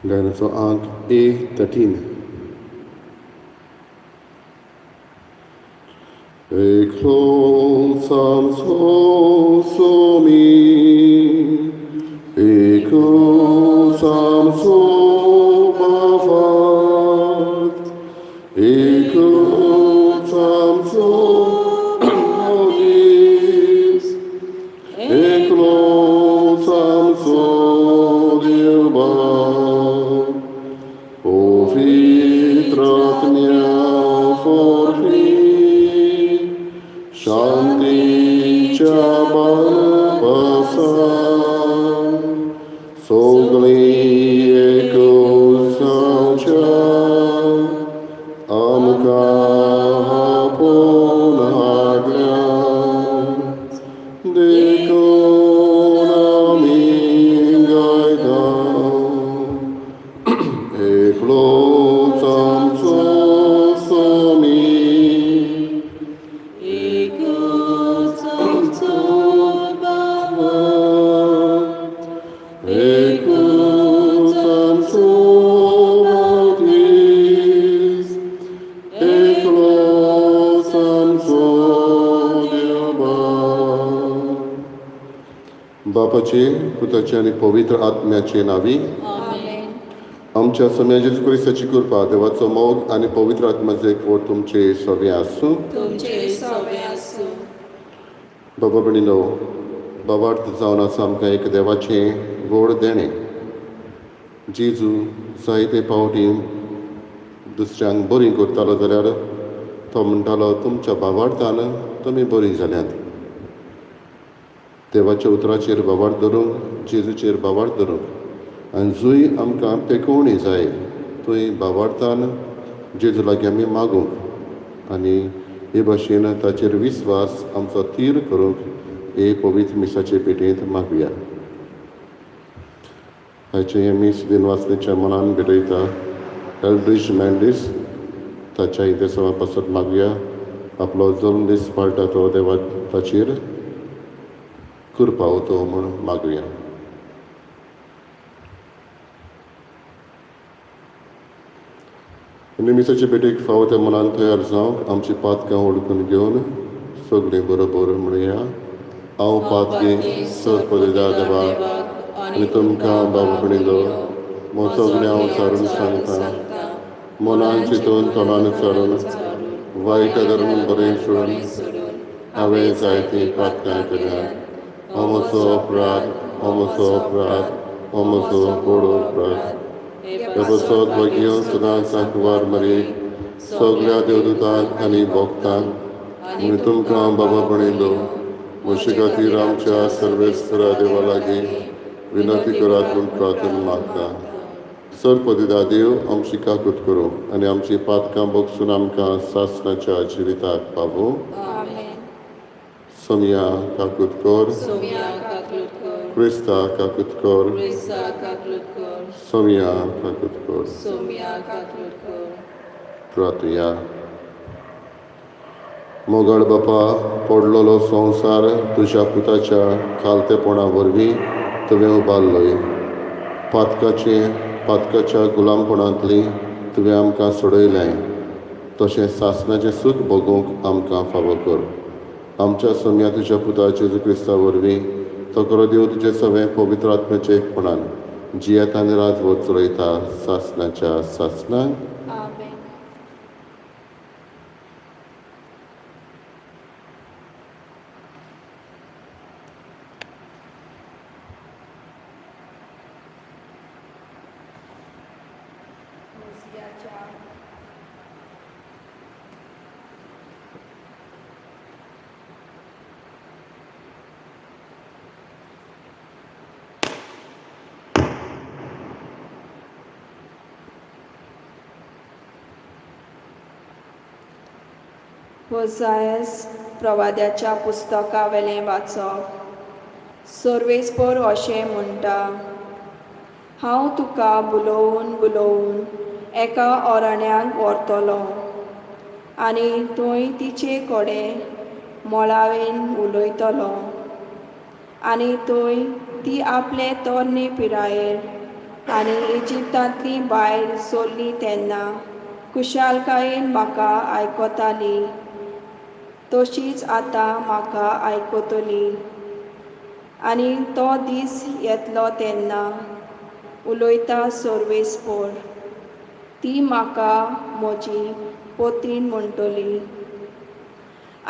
गायनाचो आंक A 13. एकलोच आमचो स्वामी, एकूच आमचो बाबात, एकूच आमचो मनीस, एकलोच आमचो देव बाप, पवित्र आत्म्या वरवीं शांतीच्या बरपासान सगळीं एकूच जावच्या आमकां आपोवन हाडल्या, देखून आमी गायता, एकलोच आमचो स्वामी, एकूच आमचो बाबा, एकूच आमचो बाप्तीस, एकलोच आमचो देव बाप. बापाचे, पुताचे आनी पवित्र आत्म्याचे नांवी. आमेन. आमच्या स्वाम्या जेजू क्रिस्ताची कृपा, देवाचो मोग आनी पवित्र आत्म्याचो एकवट तुमचे सगळे आसूं. तुमचे सवे आसूं. बाबा भयणीनो, भावार्थ जावन आसा आमकां एक देवाचें व्हड देणें. जेजू जायते फावटी दुसऱ्यांक बरीं करतालो जाल्यार तो म्हणटालो, तुमच्या भावार्थान तुमी बरीं जाल्यांत. देवाच्या उतराचेर भावार्थ धरूंक, जेजूचेर भावार्थ धरूंक आनी जंय आमकां पेकोवणी जाय थंय भावार्थान जेजू लागीं आमी मागूंक आनी हे भाशेन ताचेर विस्वास आमचो थीर करूंक हे पवित्र मिसाचे पेटयेंत मागुया. आयचें हें मीस दिनवासनेच्या मनान भेटयता एल्ड्रीज मेंडीस. ताच्या इंतेसांवा पासत मागुया. आपलो जल्मदीस पाळटा तो देवा ताचेर कृपा वतो म्हूण मागुया. आनी मिसाचे भेटेक फावो त्या मनान तयार जावंक आमची पातकां वळखून घेवन सगळीं बरोबर म्हणया, हांव पातकी सरपदिदा देवाक आनी तुमकां बाबा भयणीलो म्हजो सगळें हांव सारून सांगता, मनान चिंतून तोंडान चारून वायट धरून बरें सोडून हांवें जायतीं पातकां केल्यात. हो म्हजो अपराध, हो म्हजो अपराध, हो म्हजो व्हड अपराध. हे पासत भाग्य सदांच कुंवार मरयेक, सगळ्या देवदूतांक आनी भक्तांक आनी तुमकां बाबा भयणीलो म्हजे खातीर आमच्या सर्वेस्परा देवा लागीं विनंती करात म्हूण प्रार्थना मागता. सरपदिदा देव आमची काकूत करूं आनी आमची पातकां भोगसून आमकां सासणाच्या जिविताक पावूं. आमेन. सोमया काकूत कर. सोम्या काकूत कर. क्रिस्ता काकूत कर. क्रिस्ता काकूत कर. सोमया काकूत कर. सोम्या काकूत कर. प्रार्थया. मोगाळ बापा, पडलेलो संवसार तुज्या पुताच्या खालतेपणा वरवीं तुवें उबारलोय. पातकाचे पातकाच्या गुलामपणांतली तुवें आमकां सोडयलें, तशें सासणाचें सूख भोगूंक आमकां फावो कर. आमच्या सोम्या तुज्या पुता जेजू क्रिस्ता वरवीं, तो खरो देव तुजें सवें पवित्र आत्म्याच्या एकपणान जियेता आनी राजवट चलयता सासणाच्या सासणाक. आमेन. होसियाच्या होसायस प्रवाद्याच्या पुस्तकावेलें वाचप. सर्वेस्पर अशें म्हणटा, हांव तुका बुलोवन बुलोवन एका अरण्याक व्हरतलो आनी थंय तिचे कडेन मोलावेन उलयतलो आनी थंय ती आपले तरणे पिरायेर आनी इजिप्तांतलीं भायर सरलीं तेन्ना खुशालकायेन म्हाका आयकताली तशीच आतां म्हाका आयकतली. आनी तो दीस येतलो तेन्ना उलयता सर्वेस्पोर ती म्हाका म्हजी पोतीन म्हणटली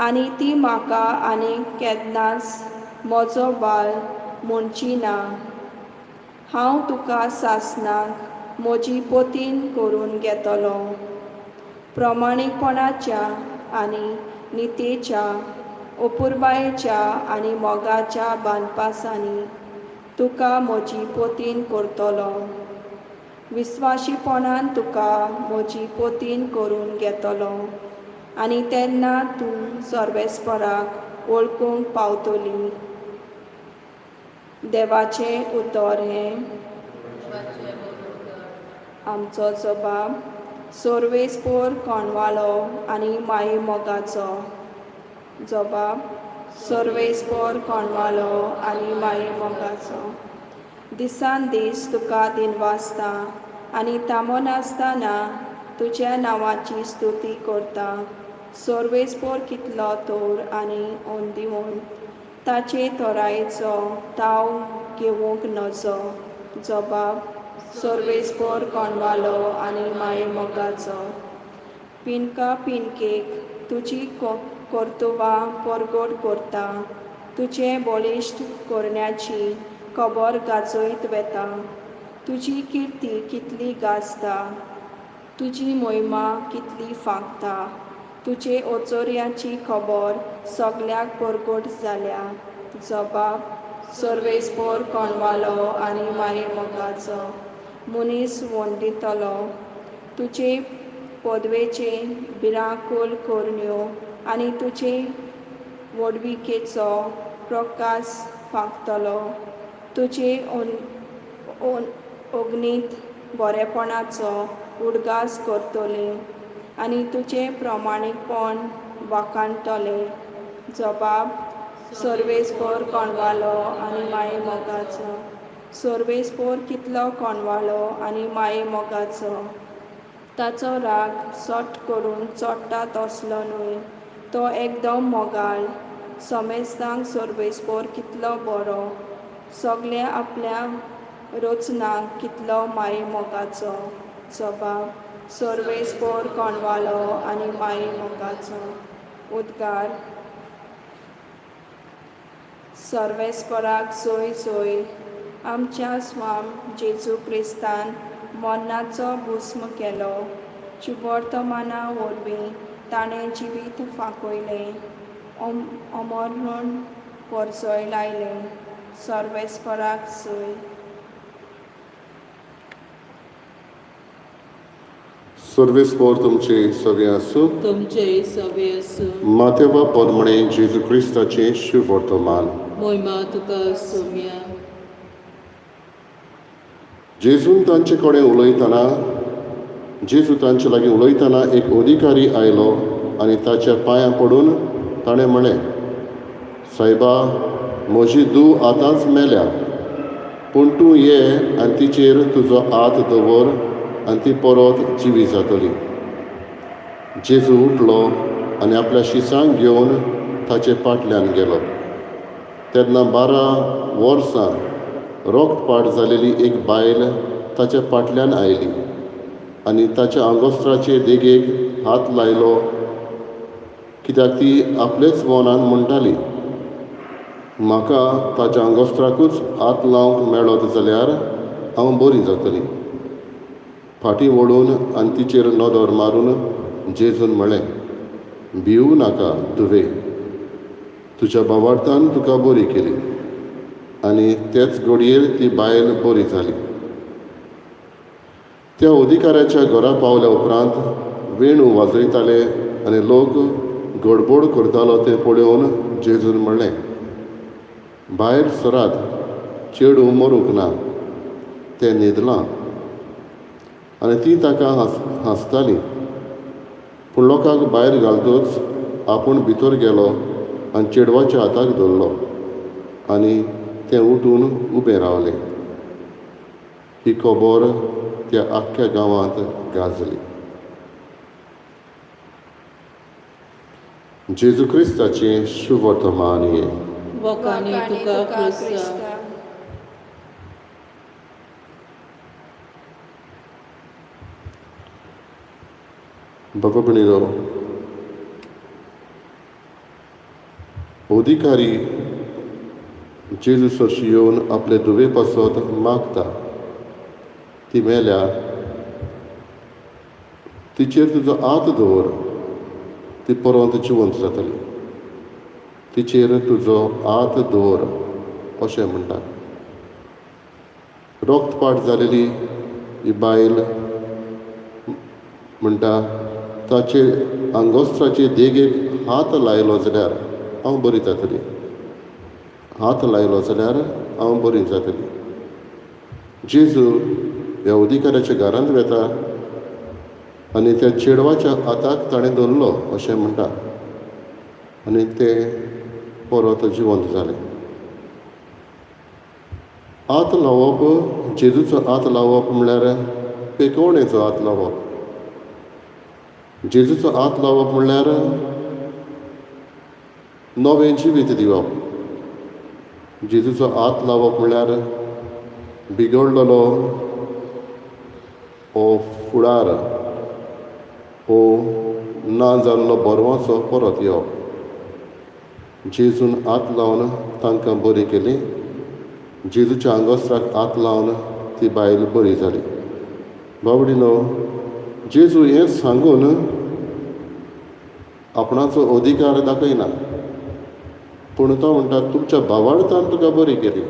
आनी ती म्हाका आनी केन्नाच म्हजो बाल म्हणची ना. हांव तुका सासणाक म्हजी पोतीन करून घेतलो प्रमाणीकपणाच्या आनी नितेच्या अपुरबायेच्या आनी मोगाच्या बांदपासांनी तुका म्हजी पोतीन करतलो. विस्वाशीपणान तुका म्हजी पोतीन करून घेतलो आनी तेन्ना तूं सर्वेस्पराक वळखूंक पावतली. देवाचें उतर हें आमचो जबाब सर्वेस्पोर कोणवालो आनी माये मोगाचो. जबाब सर्वेस्पोर कोणवालो आनी माये मोगाचो. दिसान दीस तुका दिनवासता आनी थांबनासतना तुज्या नांवाची स्तुती करता. सर्वेस्पोर कितलो तर आनी अंदिवन ताचे तोरायेचो ताव घेवंक नजो. जबाब सर्वेस्पोर कोणवालो आनी माये मोगाचो. पिनका पिनकेक तुजी कर्तुबां परगट करता. तुजें बळिश्ट करण्याची खबर गाजयत वेता. तुजी किर्ती कितली गाजता. तुजी मोहिमा कितली फांकता. तुजे ओचोर्याची खबर सगल्याक परगट जाल्या. जबाब सर्वेस्पोर कोणवालो आनी माये मोगाचो. मनीस वंडितलो तुजे पदवेचे भिरांकूळ करण्यो आनी तुजे व्हडविकेचो प्रकाश फांकतलो. तुजे अग्नीत बरेपणाचो उडगास करतले आनी तुजें प्रमाणीकपण वाखाणटले. जबाब सर्वेस्पोर कोणवालो आनी माये मोगाचो. सर्वेस्पोर कितलो कोणवालो आनी माये मोगाचो. ताचो राग सट करून चडटा तसलो न्हय. तो एकदम मोगाळ. समेस्तांक सर्वेस्पोर कितलो बरो. सगल्या आपल्या रचनाक कितलो माये मोगाचो. जबाब सर्वेस्पोर कोणवालो आनी माये मोगाचो. उद्गार सर्वेस्पराक सोय सोय आमच्या स्वाम जेजू क्रिस्तान मरणाचो भुस्म केलो. शुभवर्तमाना वरवीं ताणें जिवीत फांकयलें. अमरण परजय लायलें. सर्वेस्पराक सोय. सर्वेस्पोर तुमचे सगळे आसूं. तुमचे सवे आसूं. मातेवा परमणे जेजू क्रिस्ताचें शुभवर्तमान. मोहिमा तुका सोम्या. जेजून तांचे कडेन उलयतना जेजू तांचे लागीं उलयतना एक अधिकारी आयलो आनी ताच्या पांयां पडून ताणें म्हळें, सायबा, म्हजी धूव आतांच मेल्या, पूण तूं ये आनी तिचेर तुजो हात दवर आनी ती परत जिवी जातली. जेजू उठलो आनी आपल्या शिसांक घेवन ताचे फाटल्यान गेलो. तेन्ना 12 वर्सां रोगपाट जालेली एक बायल ताच्या फाटल्यान आयली आनी ताच्या आंगोस्त्राचे देगेक हात लायलो, कित्याक ती आपलेच मनान म्हणटाली, म्हाका ताच्या आंगोस्त्राकूच हात लावंक मेळत जाल्यार हांव बरी जातली. फाटीं वळून आनी तिचेर नदर मारून जेजून म्हळें, भिवू नाका धुवे, तुज्या भावार्थान तुका बरी केली. आनी तेच घडयेर ती बायल बरी जाली. त्या अधिकाऱ्याच्या घरा पावल्या उपरांत वेणू वाजयताले आनी लोक गडबड करतालो तें पळोवन जेजून म्हणलें, भायर सरात, चेडूं मरूंक ना, तें न्हिदलां. आनी ती ताका हांसताली. पूण लोकांक भायर घालतूच आपूण भितर गेलो आनी चेडवाच्या हाताक धरलो आनी तें उठून उबें रावलें. ही खबर त्या आख्ख्या गांवांत गाजली. जेजू क्रिस्ताचें शुभवर्तमान हें. वखाने तुका क्रिस्ता. बाबा भयणीनो, अधिकारी जेजू सरशी येवन आपले धुवे पासत मागता. ती मेल्या, तिचेर तुजो हात दवर, ती परत जिवंत जातली. तिचेर तुजो हात दवर अशें म्हणटा. रक्तपाट जालेली ही बायल म्हणटा, ताचे आंगोस्त्राचे देगेक हात लायलो जाल्यार हांव बरी जातली, हात लायलो जाल्यार हांव बरी जातली. जेजू ह्या अधिकाऱ्याच्या घरांत वेता आनी त्या चेडवाच्या हाताक ताणें धरलो अशें म्हणटा आनी तें परत जिवंत जालें. हात लावप, जेजूचो हात लावप म्हणल्यार पेकोवणेचो हात लावप. जेजूचो हात लावप म्हणल्यार नवें जिवीत दिवप. जेजूचो हात लावप म्हणल्यार बिगडलेलो हो फुडार, हो ना जाल्लो बरवाचो परत येवप. जेजून हात लावन तांकां बरी केली. जेजूच्या आंगोस्त्राक हात लावन ती बायल बरी जाली. बाबडीनो, जेजू हें सांगून आपणाचो अधिकार दाखयना, पूण तो म्हणटा तुमच्या भावार्थान तुका बरी केली.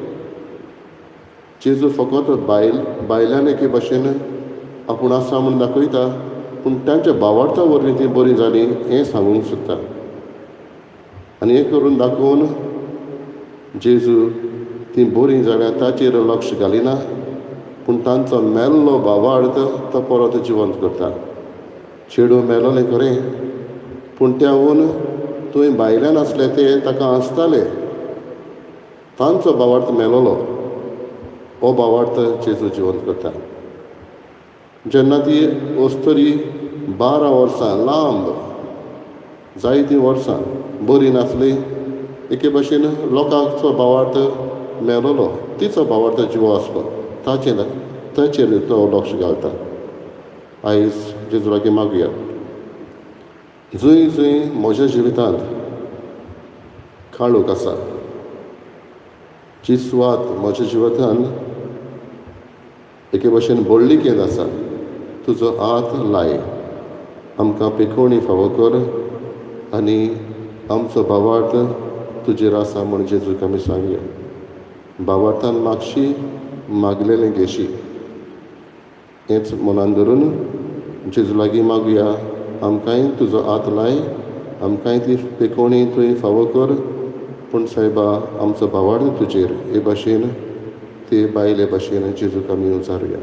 जेजू फकत बायल्यान एके भाशेन आपूण आसा म्हूण दाखयता, पूण तांच्या भावार्था वरवीं ती बरी जाली हें सांगूंक सोदता. आनी हें करून दाखोवन जेजू ती बरी जाल्या ताचेर लक्ष घालिना, पूण तांचो मेल्लो भावार्थ तो परत जिवंत करता. चेडूं मेलोलें खरें, पूण त्याहून थंय भायल्यान आसले ते ताका आसताले, तांचो भावार्थ मेलोलो. हो भावार्थ जेजू जिवंत करता. जेन्ना ती अस्तरी 12 वर्सां लांब जायतीं वर्सां बरी नासली, एके भाशेन लोकांचो भावार्थ मेलोलो, तिचो भावार्थ जिवो आसलो, ताचेर तो लक्ष घालता. आयज जेजू लागीं मागुया, जंय जंय म्हज्या जिवितांत काळोख आसा, जी सुवात म्हज्या जिवितांत एके भाशेन बळिकेंत आसा, तुजो हात लाय, आमकां पेकोवणी फावो कर आनी आमचो भावार्थ तुजेर आसा म्हण जेजूक आमी सांगया. भावार्थान मागशी, मागलेलें घेशी, हेंच मनान धरून जेजू लागीं मागुया. आमकांय तुजो हात लाय, आमकांय ती पेकोवणी तुवें फावो कर, पूण सायबा आमचो भावार्थ तुजेर हे भाशेन ते बायले भाशेन जेजूक आमी उचारुया.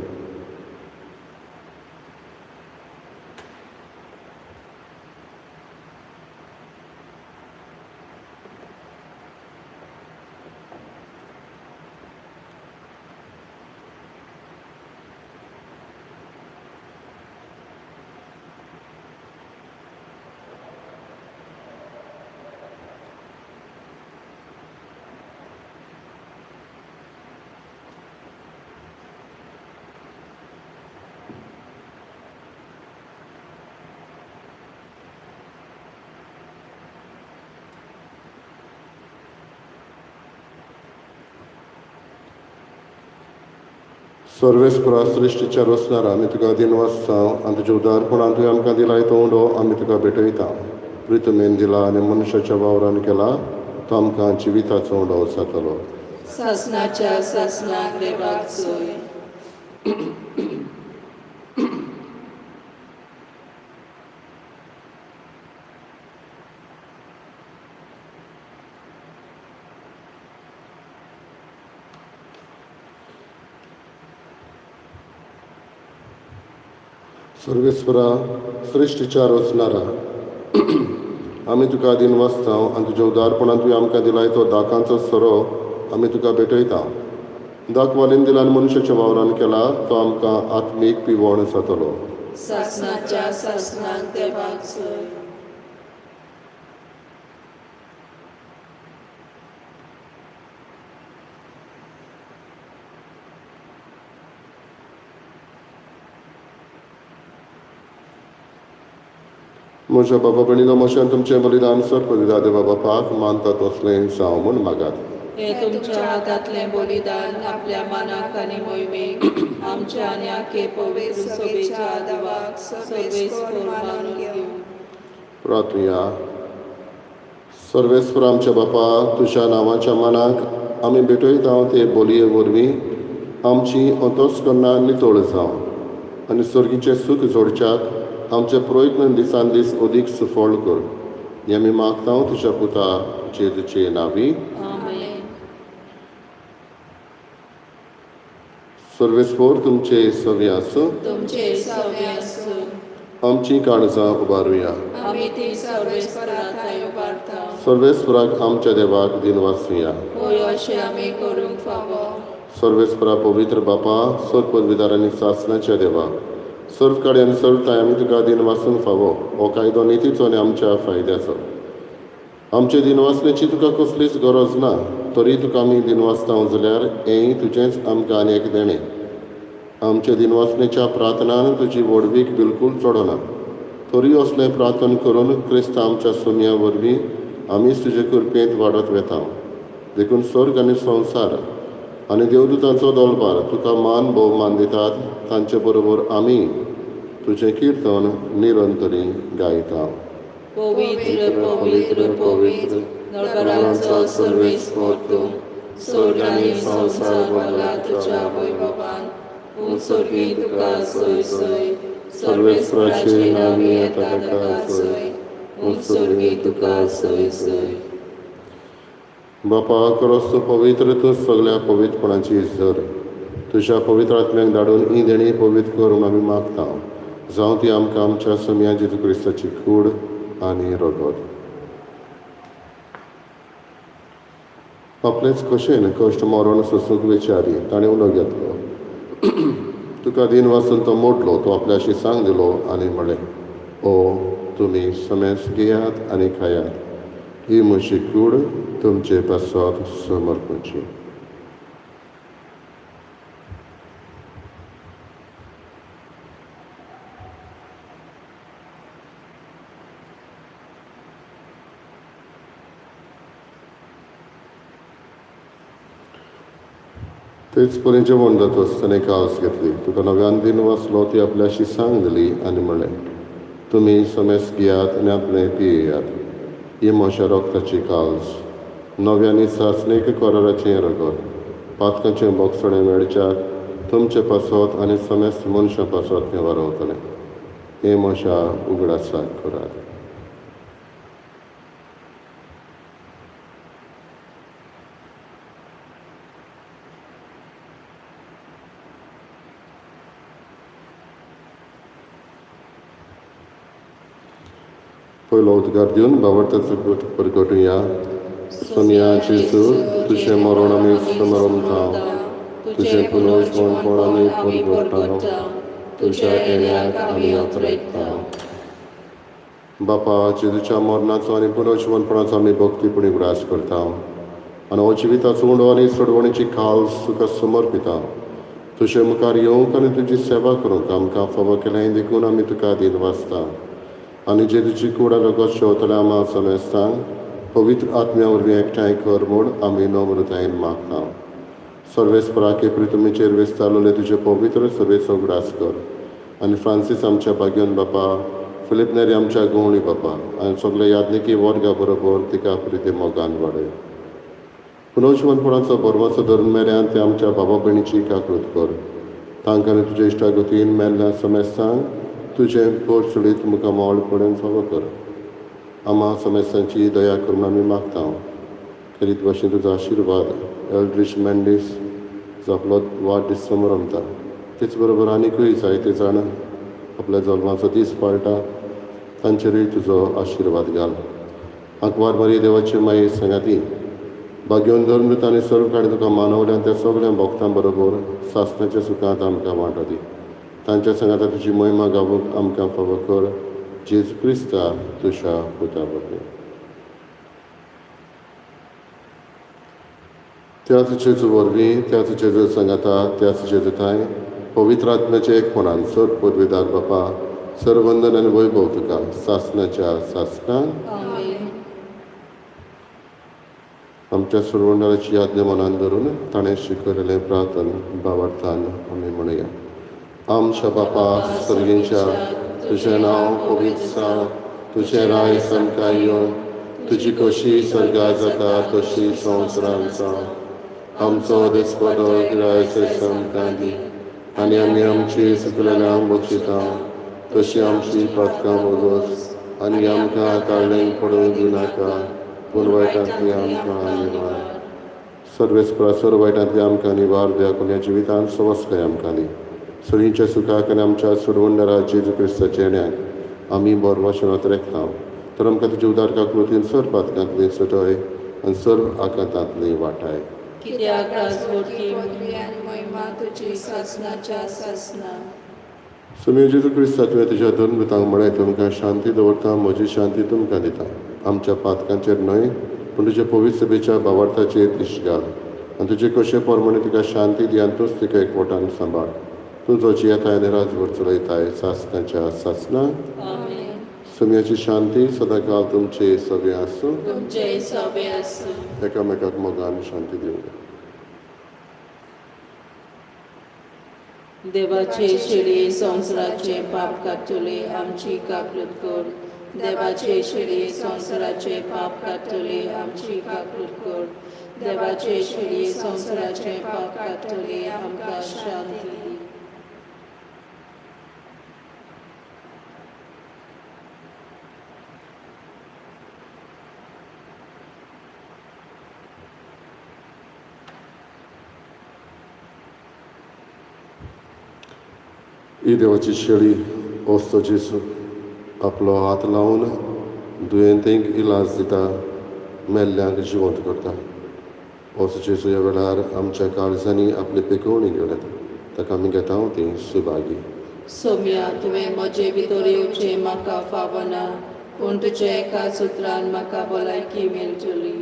सर्वेस्परा सृश्टीच्या रोसणारा आमी तुका दिनवास आनी तुज्या उदारपणान तुवें आमकां दिलाय तो उंडो आमी तुका भेटयता. प्रितमेन दिला आनी मनशाच्या वावरान केला तो आमकां जिविताचो उंडो जातलो. सासनाच्या सासनाक देवाक सोय. सर्वेस्परा सृश्टीच्या रचणारा आमी तुका दिनवासता आनी तुज्या उदारपणान तुवें आमकां दिलाय तो दाकांचो सोरो आमी तुका भेटयता. दाखवालीन दिला आनी मनशाच्या वावरान केला तो आमकां आत्मीक पिवण जातलो. सासणाच्या सासणाक देवाक सोय. म्हज्या बाबा भयणीनो, म्हज्यान तुमचें बलिदान सर्व देवा बापाक मानता तसलें जावं म्हूण मागात. हे तुमच्या हातांतलें बलिदान आपल्या मानाक आनी मोहिमेक आमच्या आनी आखे पवित्र सभेच्या देवाक सर्वेस्पर मानून घेवं. प्रार्थुया. सर्वेस्पर आमच्या बापा, तुज्या नांवाच्या मानाक आमी भेटयता ते बोलये वरवीं आमची अंतस्करणां नितळ जावं आनी सर्गीचें सूख जोडच्याक आमचे प्रयत्न दिसान दीस अदीक सुफळ कर. हें आमी मागता तुज्या पुता जेजूचे नांवी. आमेन. सर्वेस्पर तुमचे सवी आसूं. तुमचे सवे आसूं. आमची काळजां उबारुया. आमी ती सर्वेस्परा थंय उबारता. सर्वेस्पराक आमच्या देवाक दिनवासुया. होय, अशें आमी करूंक फावो. सर्वेस्परा पवित्र बापा, सर्व पदवीदार आनी सासणाच्या देवा, सर्व कडेन आनी सर्व थांय आमी तुका दिनवासूंक फावो. हो कायदो नितीचो आनी आमच्या फायद्याचो. आमचे दिनवासण्याची तुका कसलीच गरज ना, तरी तुका आमी दिनवासता जाल्यार हेंय तुजेंच आमकां आनी एक देणें. आमचे दिनवासणेच्या प्रार्थनान तुजी व्हडवीक बिलकूल चडना, तरी असलें प्रार्थना करून क्रिस्त आमच्या सुमया वरवीं आमीच तुजे कृपेंत वाडत वेता. देखून स्वर्ग आनी संवसार आनी देवदूतांचो दलबार तुका मान भोवमान दितात. तांचे बरोबर आमी तुजें किर्तन निरंतरी गायता. पवित्र पवित्र पवित्र नरबरांचो सर्वेस्पर तूं, स्वर्ग आनी संवसार भरला तुज्या वैभवान. उत्सर्गी तुका सोय सोय. सर्वेस्पराचे नांवी येता ताका सोय. उत्सर्गी तुका सोय सोय. बापा, खरोच तूं पवित्र, तूं सगळ्या पवित्रपणाची झर. तुज्या पवित्र आत्म्याक धाडून ही देणी पवित्र करून आमी मागता, जावं ती आमकां आमच्या सोमया जेजू क्रिस्ताची कूड आनी रगत. आपलेच कशेन कश्ट मरण सोसूंक विचारी ताणें उलो घेतलो. तुका दिन वाचून तो मोडलो. तो आपल्याशी सांग दिलो आनी म्हळें, ओ तुमी समेस घेयात आनी खायात. ही म्हजी कूड तुमचे पासत समर्पणची. तेच परी जेवण जातच ताणें काल्स घेतली. तुका नव्यान दिन वाचलो. ती आपल्याशी सांग दिली आनी म्हळें, तुमी समेस घेयात आनी आपलें पियेयात. ही म्हज्या रक्ताची काल्स, नव्यानी सासणीक कराराचें रगत. पातकांचें बोगसणें मेळच्याक तुमचे पासत आनी समेस्त मनशां पासत हें वारवतलें. हें म्हज्या उगडासाक करात. पयलो उद्गार दिवन भावार्थाचो कूट परगटुया. सोनिया जेजू, तुजें मरण आमी समरमता, तुजें पुनर्जिवनपण आमी परगट्टा, तुज्या येण्याक आमी अत्रेकता. बापा, जेजूच्या मरणाचो आनी पुनर्जिवनपणाचो आमी भक्तीपणी उगडास करता आनी हो जिविताचो उंडो आनी सोडवणेची खाल तुका समर्पिता. तुजे मुखार येवंक आनी तुजी सेवा करूंक आमकां फावो केलें देखून आमी तुका दिनवासता. आनी जेजूची कूड रगत शेवतल्या आमा समेस्तांक पवित्र आत्म्या वरवीं एकठांय कर म्हूण आमी नम्रतायेन मागता. सर्वेस्पराके प्रितुमीचेर विस्तारलेले तुजे पवित्र सभेचो उगडास कर आनी फ्रांसीस आमच्या भाग्योन बापा, फिलीप नेरी आमच्या गवळी बापा आनी सगळे याज्ञिकी वर्गा बरोबर तिका प्रिती मोगान वाडय. पुनर्जिवनपणाचो बरवाचो धरून मेऱ्यान ते आमच्या बाबा भयणीची काकृत कर. तांकां तुज्या इश्टागतीन मेल्ल्या समेस्तांक तुजें पोरचुडीत मुखामळ पडून फावो कर. आमा समेस्तांची दया करून आमी मागता. खेरीत भाशेन तुजो आशिर्वाद एल्ड्रिश मेंडीस जो आपलो वाडदीस समरमता, तेच बरोबर आनीकूय जायते जाण आपल्या जल्माचो दीस पाळटा, तांचेरूय तुजो आशिर्वाद घाल. आंकवार मारी देवाचे माये सांगाती भाग्यवन धर्म तांणी सर्व काणी तुका मानवले आनी त्या सगळ्या भक्तां बरोबर सासणाच्या सुखांत आमकां वांटो दी. तांच्या सांगाता तुजी महिमा गावूंक आमकां फावो कर, जेजू क्रिस्ता तुज्या पुता वरवीं. त्याच जेजू वरवीं, त्याच जेजू सांगाता, त्याच जेजू थांय पवित्र आत्म्याचे एकपणान सर पदवीदार बापा, सर्वंदन आनी वैभव तुका सासणाच्या सासणान. आमेन. आमच्या सुरवंडाची आज्ञा मनान धरून ताणें शिकयलेलें प्रार्थन भावार्थान आमी म्हणुया. आमच्या बापा सर्गींच्या, तुजें नांव पवित्र जावं, तुजें राय सामकां येवं, तुजी खोशी सर्गार जाता तशी संवसारांत जावं. आमचो दिसपटो गिरायक सामकां दी आनी आमी आमची चुकलेल्यांक बक्षिता तशी आमची पातकां बोगस आनी आमकां ताळ्ळेंक पडूंक दिवनाका, पूण वायटांतली आमकां निवार. सर्वेस्परा सर्व वायटांतली आमकां निवार द्या, कोण जिवितांत सवस्काय आमकां दी. सरींच्या सुखाक आनी आमच्या सुरवंडरा जेजू क्रिस्ताच्या येण्याक आमी बोरवाशनांत रेखता. तर आमकां तुज्या उदार काकृतीन सर्व पातकांतली सुटय आनी सर्व आकांतांतली वाटाय. कित्याक राजवटी पदवी आनी महिमा तुजी सासणाच्या सासणा. सुमी जेजू क्रिस्ता, तुवें तुज्या धर्मदूतांक म्हळें, तुमकां शांती दवरता, म्हजी शांती तुमकां दिता. आमच्या पातकांचेर न्हय पूण तुज्या पवित्र सभेच्या भावार्थाचेर दिश्ट घाल आनी तुजे कशे प्रमाणे तुका शांती दी आनी तूंच तिका एकवटान सांबाळ. तूं जो जियेताय आनी राजवट चलयताय सासणाच्या सासणा. आमेन. सुम्याची शांती सदांकाल तुमचे सगळे आसूं. तुमचे सवे आसूं. एकामेकाक मोगान शांती दिवया. देवाचे शिडी संवसाराचे पाप काडटले, आमची काकृत कर. देवाचे शिडी संवसाराचे पाप काडटले, आमची काकृत कर. देवाचे शिडी संवसाराचे पाप काडटले, आमकां शांती दी. ही देवाची शेळी वस्तू जेजू आपलो हात लावन दुयेंतींक इलाज दिता, मेल्ल्यांक जिवंत करता. वस्तू जेजू ह्या वेळार आमच्या काळजांनी आपली पेकोवणी घेवन येता, ताका आमी घेता ती सुभागी. सोम्या, तुवें म्हजे भितर येवचें म्हाका फावना, पूण तुज्या एका सुत्रान म्हाका भलायकी मेळटली.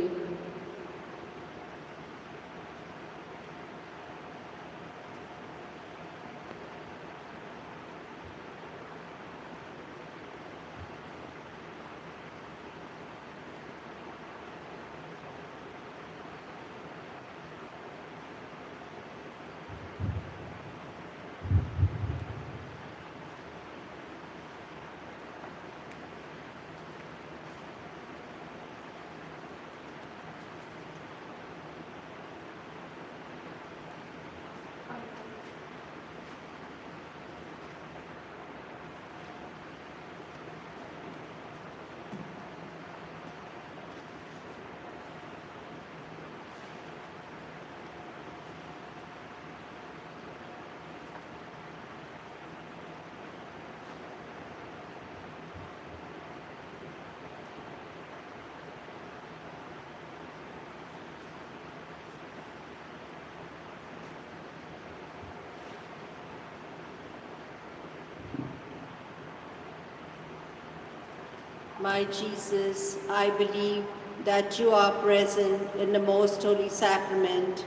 My Jesus, I believe that you are present in the most holy sacrament.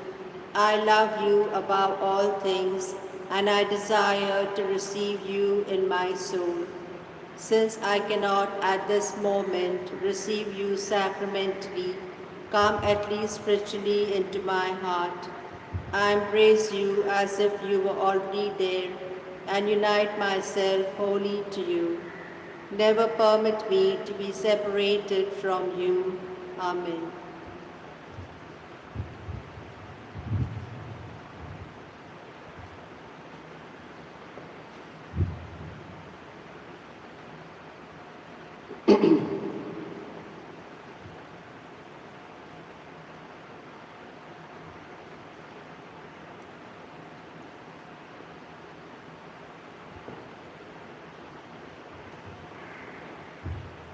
I love you above all things, and I desire to receive you in my soul. Since I cannot at this moment receive you sacramentally, come at least spiritually into my heart. I embrace you as if you were already there, and unite myself wholly to you. Never permit me to be separated from you. Amen.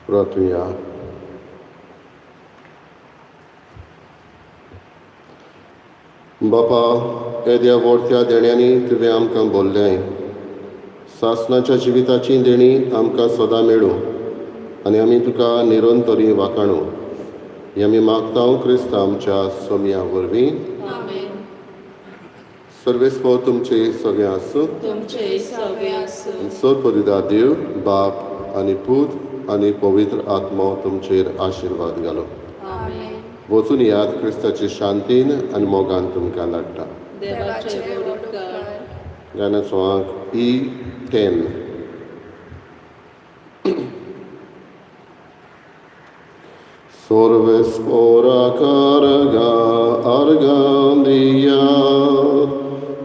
प्रार्थुया. बापा, येद्या व्हडत्या देण्यांनी तुवें आमकां बोल्लें. सासणाच्या जिविताची देणी आमकां सदां मेळूं आनी आमी तुका निरंतरी वाखाणू. हें आमी मागता क्रिस्तांव आमच्या सोमया वरवीं. आमेन. सर्वेस्पोर तुमचे सगळें आसूं. तुमचे सवे आसूं. सर्वपरिदा देव बाप आनी पूत आनी पवित्र आत्मो तुमचेर आशिर्वाद घालो. आमेन. वचून याद, क्रिस्ताचे शांतीन आनी मोगान तुमकां धाडटा. देवाचे व्हड उपकार. गाण्याचो आंक ई 10. सोर्वेस्पोरा कारगा आर्गां दियात,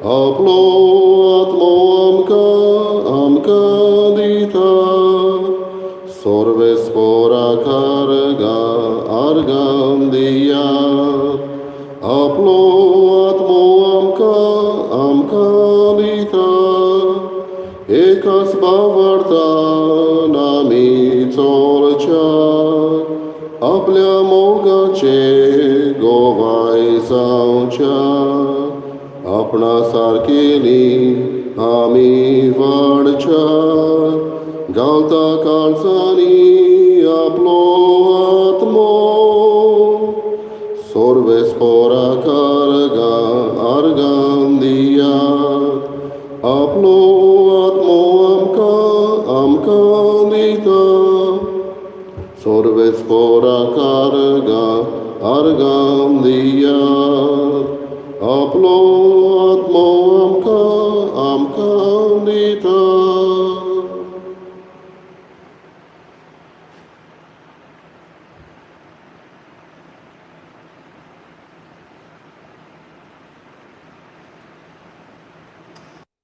आपलो आत्मो आमकां आमकां दिता. सोर्वेस्पोरा कारगा आर्गां दियात, आपलो आत्मो आमकां आमकां दिता. एकाच भावार्थान आमी चलच्या, आपल्या मोगाचे गोवाय जावच्या. आपणा सारकेली आमी वाडच्या, घालता काळजांनी आपलो आत्मो. सोर्वेस्पोरा कारगा आर्गां दियात, आपलो आत्मो आमकां आमकां दिता. सोर्वेस्पोरा कारगा आर्गां दियात, आपलो आत्मो आमकां आमकां दिता.